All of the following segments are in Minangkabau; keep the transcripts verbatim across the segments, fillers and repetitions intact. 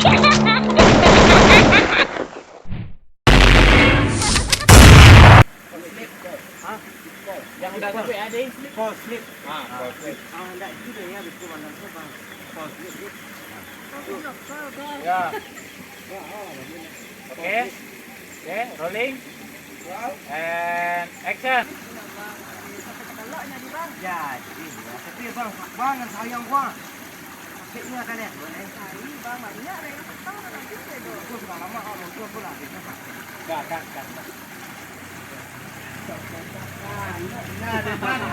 Hah? Yang udah sampai ada. Fall asleep. Ah, fall asleep. Ah, ndak itu dah ya, betul mana tu, Bang. Fall asleep, gitu. Ya. Oke. Oke, rolling. And action. Jadi, ya, tapi Bang, Bang yang sayang gua. Sakitnya kan ya? Hari, Bang, banyak lah yang petang, nanti saya dong. Gua sudah lama, ah, mau gua pulang, gitu, Bang. Dah, dah, dah, dah. Nah, nah, dah, dah.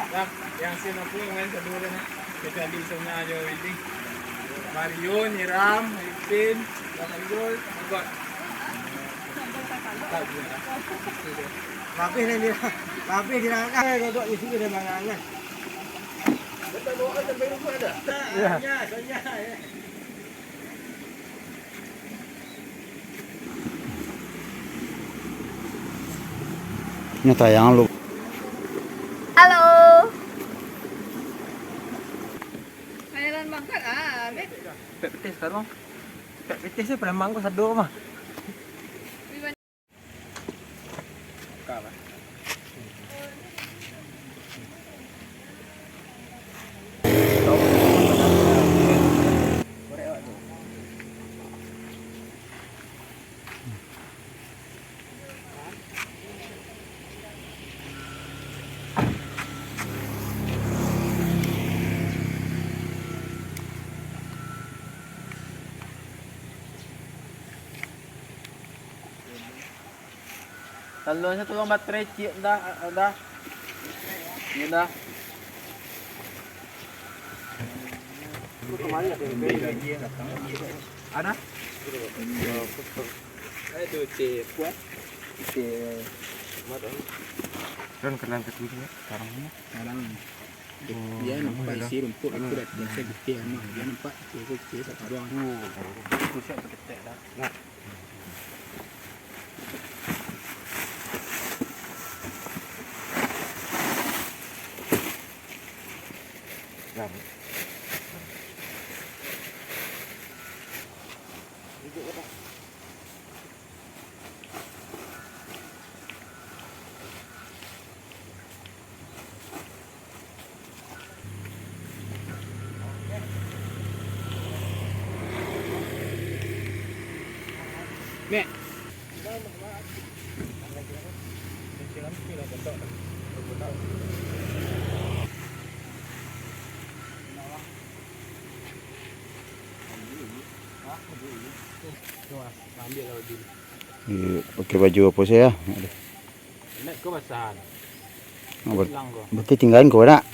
Dah, yang sini aku yang main kedua dah, nak. Kita ambil sana aja, Willy. Mario, Niram, Ipin, Mario, Agot. Tak, dia dah. Habis ni dia. Habis dia dah. Eh, Agot di sini dia mangan. Betul, bawa sampai rumah dah. Iya. Tanya, tanya, ya. Ini tayang lu. Halo. Khayalan mangkat ah, Abed. Pek petis sekarang. Pek petis tu pernah mangkuk sado mah. Kalau saya tolong baterai ciek dah, dah. Ini dah. Ada? Aduh, cek kuat. Cek. Kan kalian ketemu ya, sekarang ini. Sekarang. Oh, dia nampak isi rumput itu dah biasa getih mah. Dia nampak itu getih sakaruang. Oh, itu siap beketek dah. Nah. Nek. Iyo, pakai baju apo sajo? Aduh. Nek ko basahan. Oh, ber-, berarti tinggain ko nak.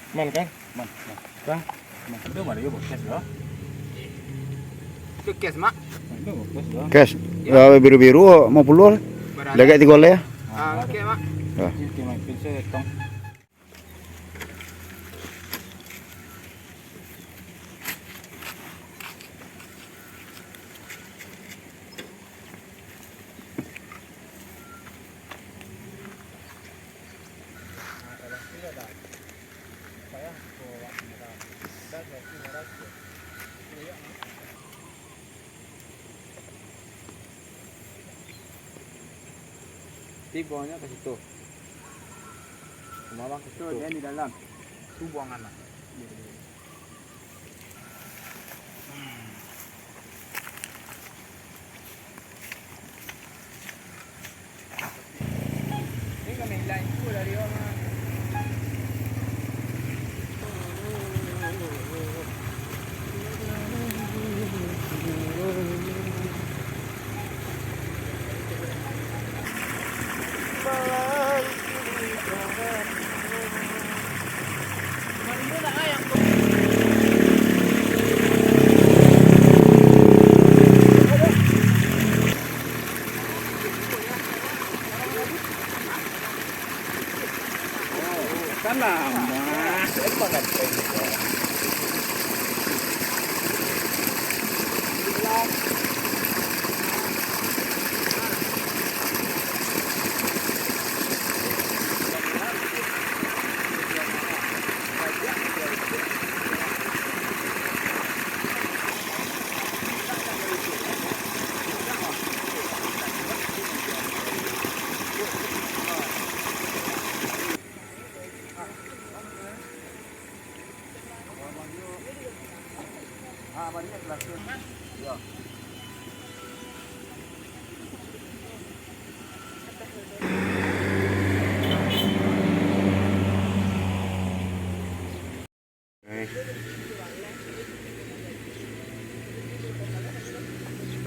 Man kan? Man, man. Kan? Man. Itu mah dia podcast dah. Itu cash, Mak. Itu podcast dah. Cash. Ya. Eh, biru-biru mau puluh. Berapa? Lagi tiga oleh. Ah, oke, Mak. Ya. Oke, Mak. Bisa tong. Ti buangnyo ka situ. Rumah abang ka situ. Dia di dalam. Tu buangan lah.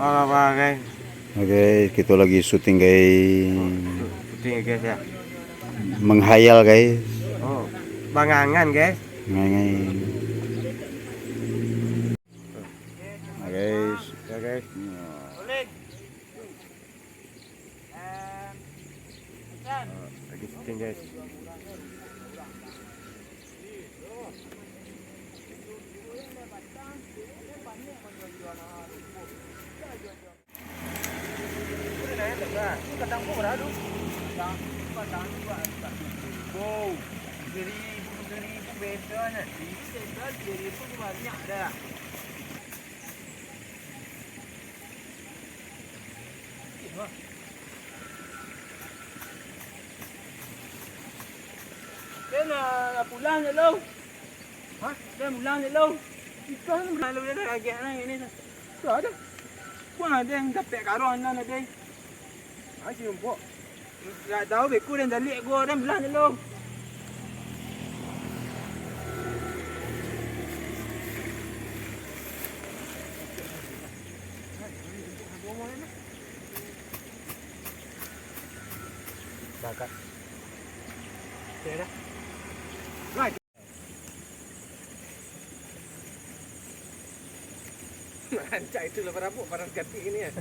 Apa, guys? Oke, kita lagi syuting, guys. Syuting, guys, ya. Menghayal, guys. Oh, bangangan, guys. Ngangai. Nah, guys. Ya, guys. Nah. Lagi syuting, guys. Den, ah, pulang je lo. Hah? Den pulang je lo. Iko pulang lo, den agak nah ini. Dah, dah. Pulang den, dapek karong nan den. Ai, si rumpok. Dak tahu beko den jalik ko, den pulang je lo. Bakat. Oke dah. Rancak itu lah parabuk, panas katik ini ya.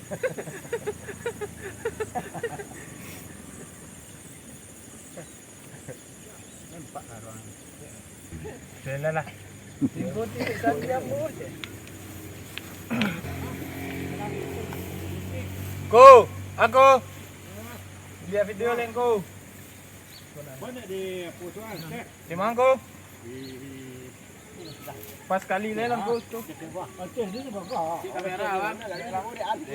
Nampak lah ruang. Sudah lah. Timbul titik satu dia apa je. Ko, aku. Lihat video lain ko. Banyak di apa tu kan? Di mana ko? Di Pas kali lah, Langku, tu. Aceh ni bagah. Kamera, bang.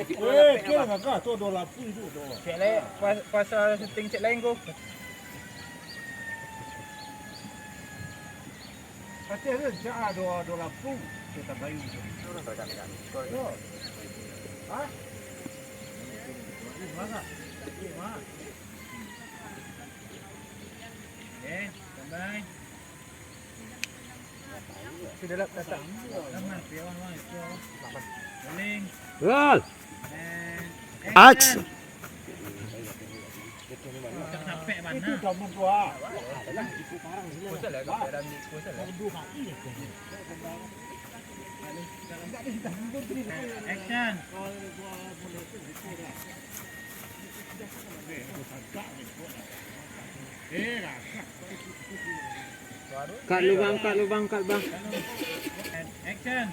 Eh, kira bagah tu, dua lapis tu, tu. Cek lain, pas, pas, ah, syuting cek lain, ko. Aceh ni, cak, ah, dua, dua lapis. Kita bayar tu. Yo. Hah? Mana? Mana? Eh, bye-bye. Sudah lah, datang. Roll. Action. Itu kamu gua. Action. Kat lubang, kat lubang, kat lubang. Action.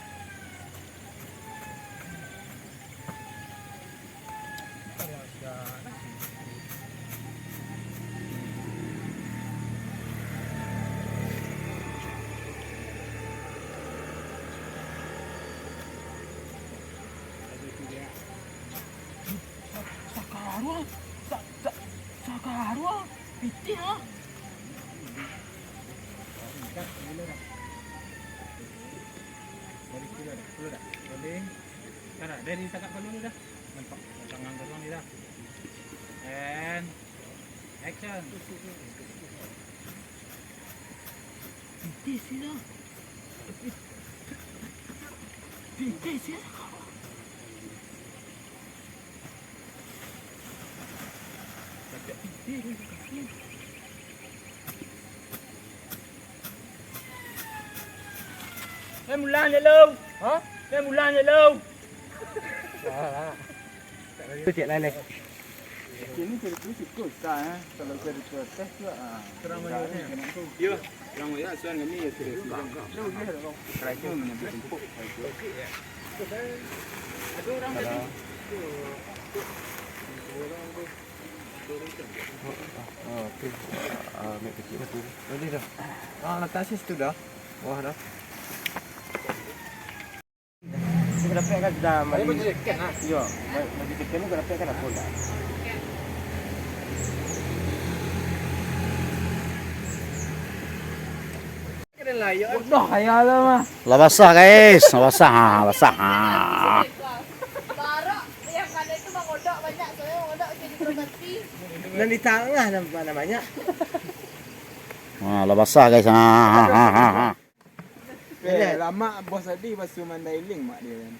Sakaruang, sa-, sa-, sakaruang, pitih ah. Dari sini dah, dulu dah. Dari, dah, dari takak dulu dah. Nampak tangan kosong ni dah. And action. Pitih sih dah. Pitih sih dah. Eh, mulang je lo. Ha? Eh, mulang je lo. Tu cek lain deh. Kini cerita sikit susah, eh. Kalau cerita teh tu, ah. Terang aja, eh. Yo. Yang ya, suan kami ya, serius. Terakhir menjadi tempuk. Ada orang tadi. Oh, tu. Ah, ambil kecil lah tu. Boleh dah. Ah, letak sis tu dah. Wah, dah. Kita dapek kan sudah mandi. Baju second lah. Yo, ba-, baju second ni kita dapek kan apa dah. Lah basah, guys, lah basah, ha, basah, ha. Nan di tangah nampak banyak. Ha, lah basah, guys, ha, ha, ha, ha, ha. Eh, lamak bos tadi basuh Mandailing mak dia kan.